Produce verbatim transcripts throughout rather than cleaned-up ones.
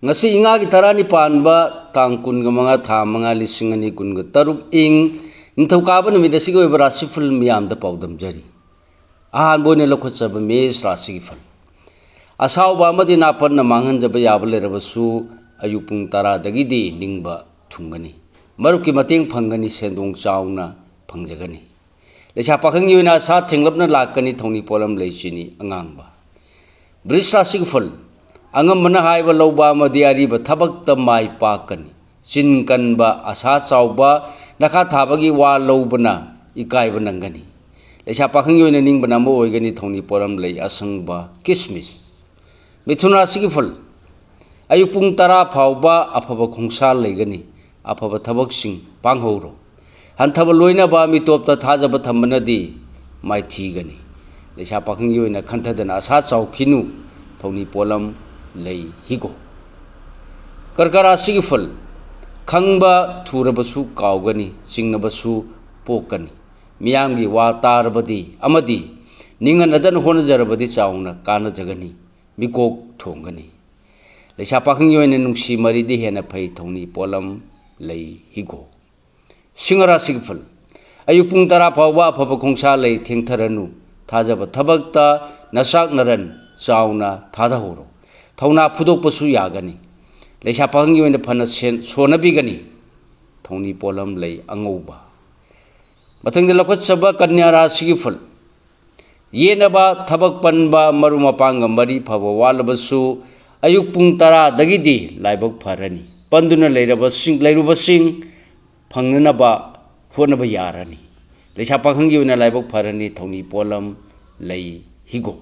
ꯉꯁꯤ ꯏꯉꯥꯒꯤ ꯇꯔꯥꯅꯤꯄꯥꯟꯕ, ꯇꯥꯡ ꯀꯨꯟꯒ ꯃꯉꯥ, ꯊꯥ ꯃꯉꯥ, ꯂꯤꯁꯤꯡ ꯑꯅꯤ ꯀꯨꯟꯒ ꯇꯔꯨꯛ, ꯏꯪ ꯅꯤꯡꯊꯧꯀꯥꯕ ꯅꯨꯃꯤꯠ ꯑꯁꯤꯒꯤ ꯑꯣꯏꯕ ꯔꯥꯁꯤꯐꯜ ꯃꯤꯌꯥꯝꯗ ꯄꯥꯎꯗꯝꯖꯔꯤ꯫ ꯑꯍꯥꯟꯕ ꯑꯣꯏꯅ ꯂꯧꯈꯠꯆꯕ ꯃꯦꯁ ꯔꯥꯁꯤꯒꯤ ꯐꯜ꯫ ꯑꯁꯥꯎꯕ ꯑꯃꯗꯤ ꯅꯥꯄꯟꯅ ꯃꯥꯡꯍꯟꯖꯕ ꯌꯥꯕ ꯂꯩꯔꯕꯁꯨ, ꯑꯌꯨꯛ ꯄꯨꯡ ꯇꯔꯥꯗꯒꯤꯗꯤ ꯅꯤꯡꯕ ꯊꯨꯡꯒꯅꯤ꯫ ꯃꯔꯨꯞꯀꯤ ꯃꯇꯦꯡ ꯐꯪꯒꯅꯤ, ꯁꯦꯟꯗꯣꯡ ꯆꯥꯎꯅ ꯐꯪꯖꯒꯅꯤ꯫ ꯂꯩꯁꯥ ꯄꯥꯈꯪꯒꯤ ꯑꯣꯏꯅ ꯑꯁꯥ ꯊꯦꯡꯂꯞꯅ ꯂꯥꯛꯀꯅꯤ, ꯊꯧꯅꯤ ꯄꯣꯠꯂꯝ ꯂꯩ ꯆꯤꯅꯤ ꯑꯉꯥꯡꯕ꯫ ꯕ꯭ꯔꯤꯖ ꯔꯥꯁꯤꯒꯤ ꯐꯜ꯫ ꯑꯉꯝꯕꯅ ꯍꯥꯏꯕ ꯂꯧꯕ ꯑꯃꯗꯤ ꯑꯔꯤꯕ ꯊꯕꯛꯇ ꯃꯥꯏ ꯄꯥꯛꯀꯅꯤ꯫ ꯆꯤꯟ ꯀꯟꯕ, ꯑꯁꯥ ꯆꯥꯎꯕ, ꯅꯈꯥ ꯊꯥꯕꯒꯤ ꯋꯥ ꯂꯧꯕꯅ ꯏꯀꯥꯏꯕ ꯅꯪꯒꯅꯤ꯫ ꯂꯩꯁꯥ ꯄꯥꯈꯪꯒꯤ ꯑꯣꯏꯅ ꯅꯤꯡꯕꯅ ꯑꯃ ꯑꯣꯏꯒꯅꯤ, ꯊꯧꯅꯤ ꯄꯣꯠꯂꯝ ꯂꯩ ꯑꯁꯪꯕ, ꯀꯤꯁꯃꯤꯁ꯫ ꯃꯤꯊꯨꯟ ꯔꯥꯁꯤꯒꯤ ꯐꯜ꯫ ꯑꯌꯨꯛ ꯄꯨꯡ ꯇꯔꯥ ꯐꯥꯎꯕ ꯑꯐꯕ ꯈꯣꯡꯁꯥ ꯂꯩꯒꯅꯤ꯫ ꯑꯐꯕ ꯊꯕꯛꯁꯤꯡ ꯄꯥꯡꯍꯧꯔꯣ꯫ ꯍꯟꯊꯕ ꯂꯣꯏꯅꯕ ꯃꯤꯇꯣꯞꯇ ꯊꯥꯖꯕ ꯊꯝꯕꯅꯗꯤ ꯃꯥꯏꯊꯤꯒꯅꯤ꯫ ꯂꯩꯁꯥ ꯄꯥꯈꯪꯒꯤ ꯑꯣꯏꯅ ꯈꯟꯊꯗꯅ ꯑꯁꯥ ꯆꯥꯎꯈꯤꯅꯨ꯫ ꯊꯧꯅꯤ ꯄꯣꯠꯂꯝ ꯂꯩ ꯍꯤꯒꯣꯛ꯫ ꯀꯔꯀꯥ ꯔꯥꯁꯤꯒꯤ ꯐꯜ꯫ ꯈꯪꯕ ꯊꯨꯔꯕꯁꯨ ꯀꯥꯎꯒꯅꯤ, ꯆꯤꯡꯅꯕꯁꯨ ꯄꯣꯛꯀꯅꯤ꯫ ꯃꯤꯌꯥꯝꯒꯤ ꯋꯥ ꯇꯥꯔꯕꯗꯤ ꯑꯃꯗꯤ ꯅꯤꯡꯍꯟꯅꯗꯅ ꯍꯣꯠꯅꯖꯔꯕꯗꯤ ꯆꯥꯎꯅ ꯀꯥꯟꯅꯖꯒꯅꯤ, ꯃꯤꯀꯣꯛ ꯊꯣꯡꯒꯅꯤ꯫ ꯂꯩꯁꯥ ꯄꯥꯈꯪꯒꯤ ꯑꯣꯏꯅ ꯅꯨꯡꯁꯤ ꯃꯔꯤꯗꯤ ꯍꯦꯟꯅ ꯐꯩ, ꯊꯧꯅꯤ ꯄꯣꯠꯂꯝ ꯂꯩ ꯍꯤꯒꯣꯛ꯫ ꯁꯤꯡꯍ ꯔꯥꯁꯤꯒꯤ ꯐꯜ꯫ ꯑꯌꯨꯛ ꯄꯨꯡ ꯇꯔꯥ ꯐꯥꯎꯕ ꯑꯐꯕ ꯈꯣꯡꯁꯥ ꯂꯩ, ꯊꯦꯡꯊꯔꯅꯨ꯫ ꯊꯥꯖꯕ ꯊꯕꯛꯇ ꯅꯆꯥꯛ ꯅꯔꯟ ꯆꯥꯎꯅ ꯊꯥꯗꯍꯧꯔꯣ꯫ ꯊꯧꯅꯥ ꯐꯨꯗꯣꯛꯄꯁꯨ ꯌꯥꯒꯅꯤ꯫ ꯂꯩꯁꯥ ꯄꯥꯈꯪꯒꯤ ꯑꯣꯏꯅ ꯐꯅ ꯁꯦꯟ-, ꯁꯣꯟꯅꯕꯤꯒꯅꯤ꯫ ꯊꯧꯅꯤ ꯄꯣꯠꯂꯝ ꯂꯩ ꯑꯉꯧꯕ꯫ ꯃꯊꯪꯗ ꯂꯧꯈꯠꯆꯕ ꯀꯟꯌꯥ ꯔꯥꯁꯤꯒꯤ ꯐꯜ꯫ ꯌꯦꯠꯅꯕ ꯊꯕꯛ ꯄꯟꯕ, ꯃꯔꯨꯞ ꯃꯄꯥꯡꯒ ꯃꯔꯤ ꯐꯕ ꯋꯥꯠꯂꯕꯁꯨ, ꯑꯌꯨꯛ ꯄꯨꯡ ꯇꯔꯥꯗꯒꯤꯗꯤ ꯂꯥꯏꯕꯛ ꯐꯔꯅꯤ꯫ ꯄꯟꯗꯨꯅ ꯂꯩꯔꯕꯁꯤꯡ, ꯂꯩꯔꯨꯕꯁꯤꯡ ꯐꯪꯅꯅꯕ ꯍꯣꯠꯅꯕ ꯌꯥꯔꯅꯤ꯫ ꯂꯩꯁꯥ ꯄꯥꯈꯪꯒꯤ ꯑꯣꯏꯅ ꯂꯥꯏꯕꯛ ꯐꯔꯅꯤ, ꯊꯧꯅꯤ ꯄꯣꯠꯂꯝ ꯂꯩ ꯍꯤꯒꯣꯛ꯫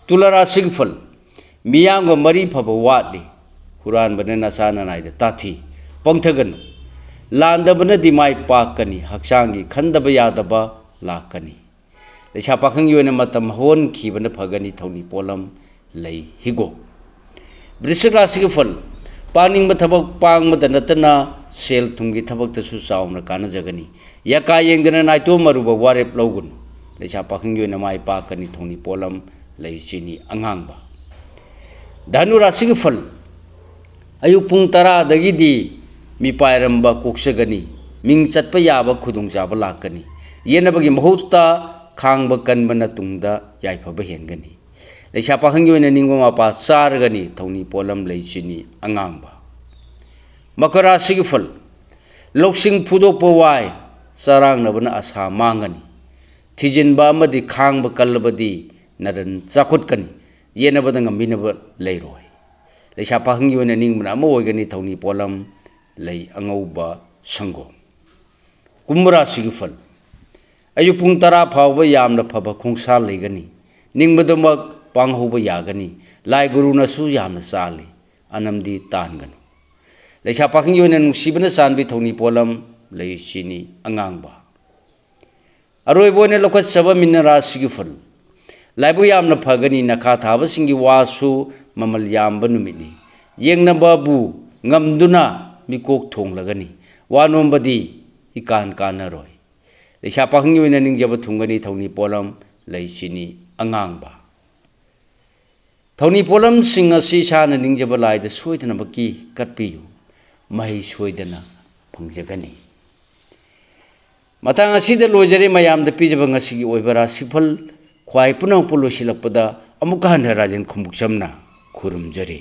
ꯇꯨꯂꯥ ꯔꯥꯁꯤꯒꯤ ꯐꯜ꯫ ꯃꯤꯌꯥꯝꯒ ꯃꯔꯤ ꯐꯕ ꯋꯥꯠꯂꯤ꯫ ꯍꯨꯔꯥꯟꯕꯅ ꯅꯆꯥ ꯅꯅꯥꯏꯗ ꯇꯥꯊꯤ꯫ ꯄꯪꯊꯒꯅꯨ꯫ ꯂꯥꯟꯗꯕꯅꯗꯤ ꯃꯥꯏ ꯄꯥꯛꯀꯅꯤ꯫ ꯍꯛꯆꯥꯡꯒꯤ ꯈꯟꯗꯕ ꯌꯥꯗꯕ ꯂꯥꯛꯀꯅꯤ꯫ ꯂꯩꯁꯥ ꯄꯥꯈꯪꯒꯤ ꯑꯣꯏꯅ ꯃꯇꯝ ꯍꯧꯍꯟꯈꯤꯕꯅ ꯐꯒꯅꯤ, ꯊꯧꯅꯤ ꯄꯣꯠꯂꯝ ꯂꯩ ꯍꯤꯒꯣꯛ꯫ ꯕ꯭ꯔꯤꯁꯤꯛ ꯔꯥꯁꯤꯒꯤ ꯐꯜ꯫ ꯄꯥꯡꯅꯤꯡꯕ ꯊꯕꯛ ꯄꯥꯡꯕꯗ ꯅꯠꯇꯅ ꯁꯦꯜ ꯊꯨꯝꯒꯤ ꯊꯕꯛꯇꯁꯨ ꯆꯥꯎꯅ ꯀꯥꯟꯅꯖꯒꯅꯤ꯫ ꯌꯀꯥ ꯌꯦꯡꯗꯅ ꯅꯥꯏꯇꯣꯝ ꯑꯔꯨꯕ ꯋꯥꯔꯦꯞ ꯂꯧꯒꯅꯨ꯫ ꯂꯩꯁꯥ ꯄꯥꯈꯪꯒꯤ ꯑꯣꯏꯅ ꯃꯥꯏ ꯄꯥꯛꯀꯅꯤ, ꯊꯧꯅꯤ ꯄꯣꯠꯂꯝ ꯂꯩ ꯆꯤꯅꯤ ꯑꯉꯥꯡꯕ꯫ ꯙꯅꯨ ꯔꯥꯁꯤꯒꯤ ꯐꯜ꯫ ꯑꯌꯨꯛ ꯄꯨꯡ ꯇꯔꯥꯗꯒꯤꯗꯤ ꯃꯤꯄꯥꯏꯔꯝꯕ ꯀꯣꯛꯆꯒꯅꯤ꯫ ꯃꯤꯡ ꯆꯠꯄ ꯌꯥꯕ ꯈꯨꯗꯣꯡꯆꯥꯕ ꯂꯥꯛꯀꯅꯤ꯫ ꯌꯦꯠꯅꯕꯒꯤ ꯃꯍꯨꯠꯇ ꯈꯥꯡꯕ ꯀꯟꯕꯅ ꯇꯨꯡꯗ ꯌꯥꯏꯐꯕ ꯍꯦꯟꯒꯅꯤ꯫ ꯂꯩꯁꯥ ꯄꯥꯈꯪꯒꯤ ꯑꯣꯏꯅ ꯅꯤꯡꯕ ꯃꯄꯥ ꯆꯥꯔꯒꯅꯤ꯫ ꯊꯧꯅꯤ ꯄꯣꯠꯂꯝ ꯂꯩ ꯆꯤꯅꯤ ꯑꯉꯥꯡꯕ꯫ ꯃꯀꯔ ꯔꯥꯁꯤꯒꯤ ꯐꯜ꯫ ꯂꯧꯁꯤꯡ ꯐꯨꯗꯣꯛꯄ ꯋꯥꯏ, ꯆꯔꯥꯡꯅꯕꯅ ꯑꯁꯥ ꯃꯥꯡꯒꯅꯤ꯫ ꯊꯤꯖꯤꯟꯕ ꯑꯃꯗꯤ ꯈꯥꯡꯕ ꯀꯜꯂꯕꯗꯤ ꯅꯔꯟ ꯆꯥꯎꯈꯠꯀꯅꯤ꯫ ꯌꯦꯠꯅꯕꯗ ꯉꯝꯕꯤꯅꯕ ꯂꯩꯔꯣꯏ꯫ ꯂꯩꯁꯥ ꯄꯥꯈꯪꯒꯤ ꯑꯣꯏꯅ ꯅꯤꯡꯕꯅ ꯑꯃ ꯑꯣꯏꯒꯅꯤ꯫ ꯊꯧꯅꯤ ꯄꯣꯠꯂꯝ ꯂꯩ ꯑꯉꯧꯕ ꯁꯪꯒꯣꯝ꯫ ꯀꯨꯝꯚ ꯔꯥꯁꯤꯒꯤ ꯐꯜ꯫ ꯑꯌꯨꯛ ꯄꯨꯡ ꯇꯔꯥ ꯐꯥꯎꯕ ꯌꯥꯝꯅ ꯐꯕ ꯈꯣꯡꯁꯥ ꯂꯩꯒꯅꯤ꯫ ꯅꯤꯡꯕꯗꯃꯛ ꯄꯥꯡꯍꯧꯕ ꯌꯥꯒꯅꯤ꯫ ꯂꯥꯏ ꯒꯨꯔꯨꯅꯁꯨ ꯌꯥꯝꯅ ꯆꯥꯜꯂꯤ꯫ ꯑꯅꯝꯗꯤ ꯇꯥꯟꯒꯅꯨ꯫ ꯂꯩꯁꯥ ꯄꯥꯈꯪꯒꯤ ꯑꯣꯏꯅ ꯅꯨꯡꯁꯤꯕꯅ ꯆꯥꯟꯕꯤ ꯊꯧꯅꯤ ꯄꯣꯠꯂꯝ ꯂꯩ ꯆꯤꯅꯤ ꯑꯉꯥꯡꯕ꯫ ꯑꯔꯣꯏꯕ ꯑꯣꯏꯅ ꯂꯧꯈꯠꯆꯕ ꯃꯤꯅ ꯔꯥꯁꯤꯒꯤ ꯐꯜ꯫ ꯂꯥꯏꯕꯛ ꯌꯥꯝꯅ ꯐꯒꯅꯤ꯫ ꯅꯈꯥ ꯊꯥꯕꯁꯤꯡꯒꯤ ꯋꯥꯁꯨ ꯃꯃꯜ ꯌꯥꯝꯕ ꯅꯨꯃꯤꯠꯅꯤ꯫ ꯌꯦꯡꯅꯕꯕꯨ ꯉꯝꯗꯨꯅ ꯃꯤꯀꯣꯛ ꯊꯣꯡꯂꯒꯅꯤ꯫ ꯋꯥ ꯅꯣꯝꯕꯗꯤ ꯏꯀꯥꯟ ꯀꯥꯟꯅꯔꯣꯏ꯫ ꯂꯩꯁꯥ ꯄꯥꯈꯪꯒꯤ ꯑꯣꯏꯅ ꯅꯤꯡꯖꯕ ꯊꯨꯡꯒꯅꯤ꯫ ꯊꯧꯅꯤ ꯄꯣꯠꯂꯝ ꯂꯩ ꯆꯤꯅꯤ ꯑꯉꯥꯡꯕ꯫ ꯊꯧꯅꯤ ꯄꯣꯠꯂꯝꯁꯤꯡ ꯑꯁꯤ ꯏꯁꯥꯅ ꯅꯤꯡꯖꯕ ꯂꯥꯏꯗ ꯁꯣꯏꯗꯅꯃꯛꯀꯤ ꯀꯠꯄꯤꯌꯨ꯫ ꯃꯍꯩ ꯁꯣꯏꯗꯅ ꯐꯪꯖꯒꯅꯤ꯫ ꯃꯇꯥꯡ ꯑꯁꯤꯗ ꯂꯣꯏꯖꯔꯦ ꯃꯌꯥꯝꯗ ꯄꯤꯖꯕ ꯉꯁꯤꯒꯤ ꯑꯣꯏꯕ ꯔꯥꯁꯤꯐꯜ꯫ ꯈ꯭ꯋꯥꯏ ꯄꯨꯝꯅꯃꯛꯄꯨ ꯂꯣꯏꯁꯤꯜꯂꯛꯄꯗ ꯑꯃꯨꯛꯀ ꯍꯟꯅ ꯔꯥꯖꯦꯟ ꯈꯣꯡꯎꯞꯆꯝꯅ ꯈꯨꯔꯨꯝꯖꯔꯤ꯫